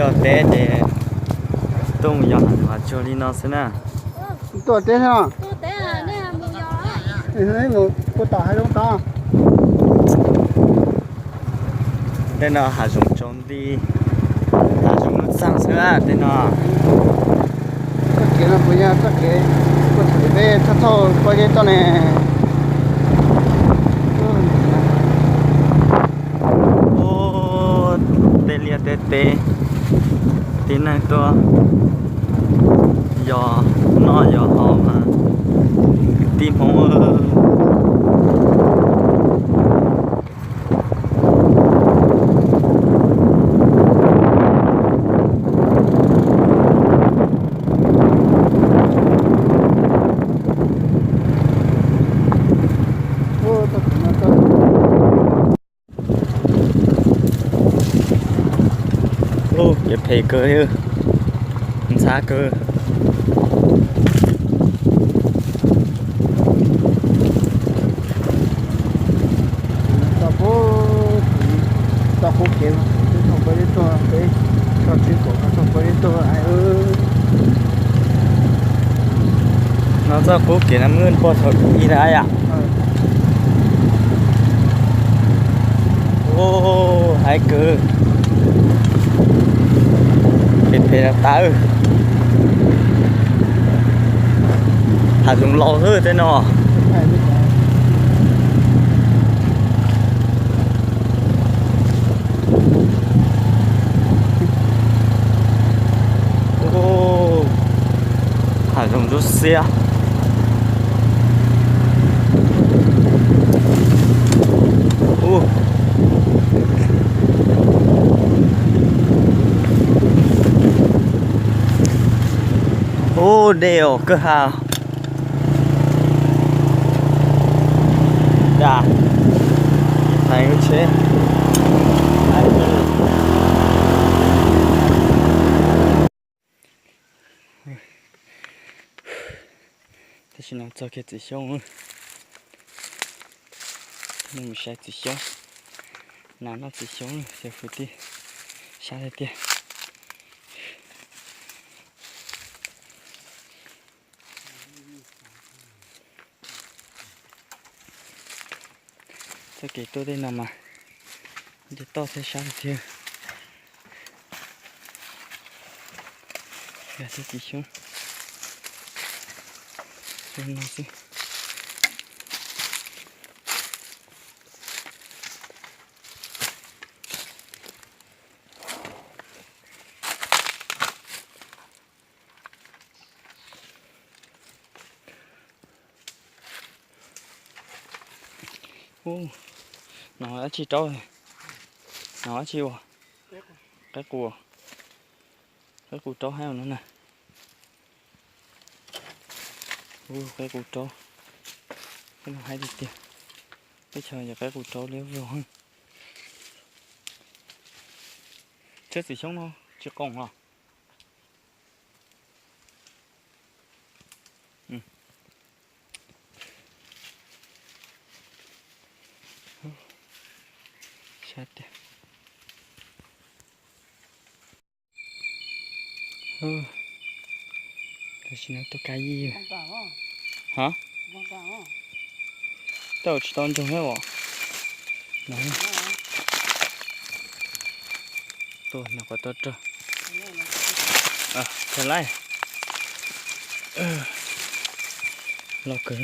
Tuaj teb ces tuaj mus yos hav zoov hav tsuag li no xwb na. Tuaj teb no. Mus puag tom hav zoov tod. Tej no hav zoov tsaus nti, hav zoov lub txaj xwb tej no. Txoj kev no puas yog txoj kev puag thaum peb thauj thauj pob zeb tuaj ne? Ub, tej liaj tej teb, tib neeg tuaj yos noj yos haus mas kwv tij Hmoob. Ub, kev phem kawg li, ntxhab kawg. Txoj qub kev, txoj qub kev tuaj, txoj tsheb kaum txoj qub kev tuaj. No txoj qub kev no muaj puag thaum ub na yom. Ub, haib kawg. Phem phem tas tas. Hav zoov laus xwb tej no. Hav zoov ntsuab xiab. Ub, dej os kwj ha. Da, hais lub tsheb. Tam sim no txog kiag txiv xyoob, nej mus saib txiv xyoob, nas noj txiv xyoob, cov kwv tij, sab tiag tiag. Txoj kev tuaj tej no mas nce toj thiab sab tiag tiag. Yog thiab txiv xyoob, xyoob no xwb. Ub, no dab tsi raub? No dab tsi ua? Qaib qus. Qaib qus raub haib no na. Ub, qaib qus raub. Qaib no haib tiag tiag. Teb chaws yog qaib qus raub liab vog. Tsheb txiv xyoob no tsis qoom los? Sab tiag. Tam sim no tuaj kab yij. Ha? Tej zaum tsis tau ntsoog thiab os. Tuaj nyuam qhuav tuaj rag. Khaws laij. Loj kawg.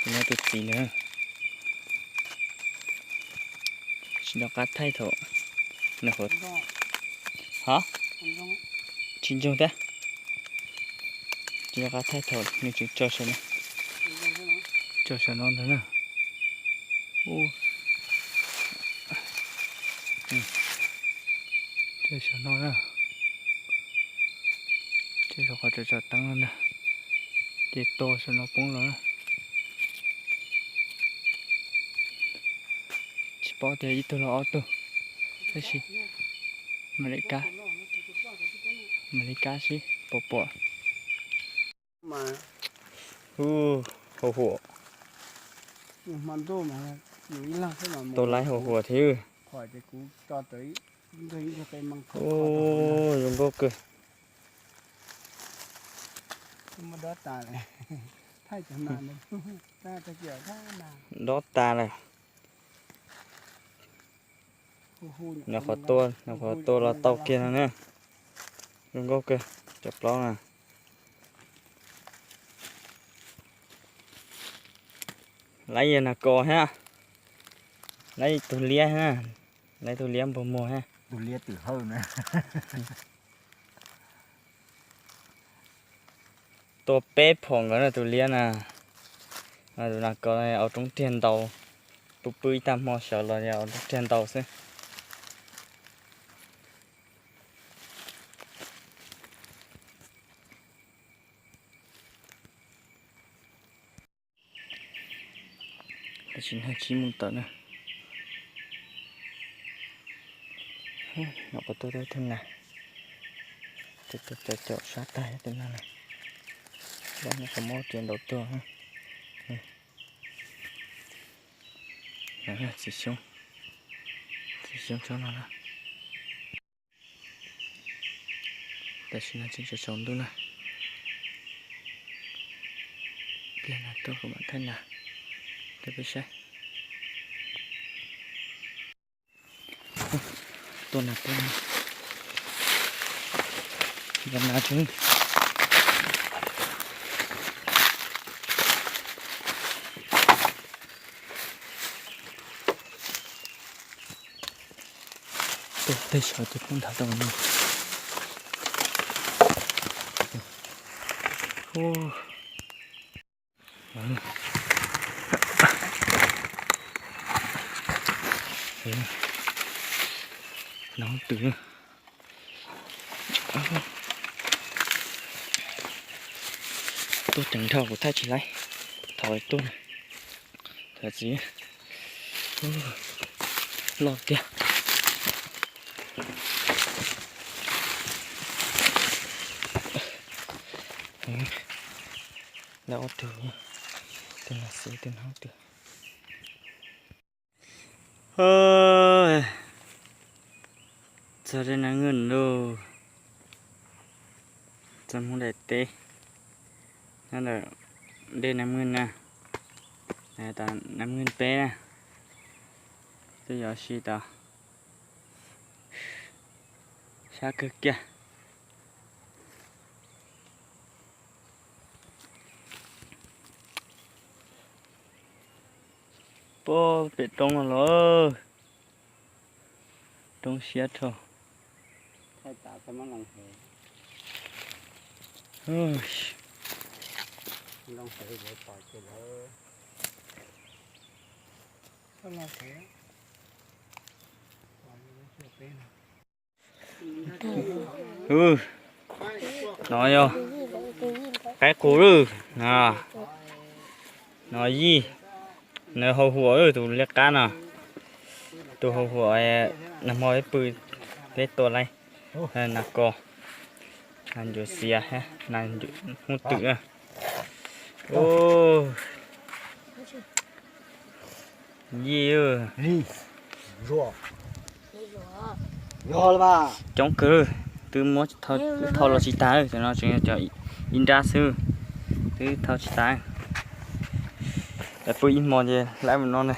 Tus no tus txiv ntawd. Tsis nco qab thaij thaum nws qhuav, ha? Tsis ntsoog thiab. Tsis nco qab thaij thaum nws tseem tso saum no, tso saum no ntag na. Ub, tso saum no na. Tso saum qhov tso tso teeb no ntag, ces tua saum no poob los na. Tsis paub tias ib tug los ob tug, tab sis mam li kab, mam li kab seb puas pom. Hu, hau huam. Tau laib hau huam thiab. Ub, zoo nkauj kawg. Dob tas lawm. Nyuam qhuav tua, nyuam qhuav tua los tau kiag no na. Zoo nkauj kawg cov plaub na. Laib yog nas kos thiab, laib tus liab thiab, laib tus liab npog muag thiab. Tus liab twm hawj na. Tua peb phom nkawd na tus liab na. Tus nas kos au roob riag ntaus, pw pw ib tag hmo sawv los au roob riag ntaus xwb. Tam sim no tsis mus tawm na. Nyuam qhuav tua tau ib tug nas, caum sab tag tus no na. Lawv nyuam qhuav muab cov ntaus tuag. Txiv xyoob, txiv xyoob tsob no na. Tam sim no tseem tsaus ntuj na. Pliag no tuaj kuv mam thaij nas rau peb saib. Tua nas tuaj, tua nas tsev. Tej saum ces poob nthav tau no. Nov twm. Tuaj ceev dhau kuv thaij tsis laib. Thov tuaj, thov txiv. Loj tiag. Lawv ob tug, tus no xwb tus no twg. Txog dej Nab Nwj lauj. Txog Hmoob daim teb, nyob ntawm dej Nab Nwj na, tas Nab Nwj peb na, twb yuav si tau sab kawg kiag. Puag pem roob no los, roob siab dhau. Nov yog qaib qus lawm. Nov yij, nws hau huam tus liab qab no, tus hau huam nag hmo peb pw peb tua laib, nas kos, nas ncuav xiav, nas ncuav hmoob twm. Yij, coob kawg, twb muab thau los tsis tag, cov no tseem yog cov ib nrab xwb, twb thau tsis tag. Pw ib hmo ces laib mus no ne.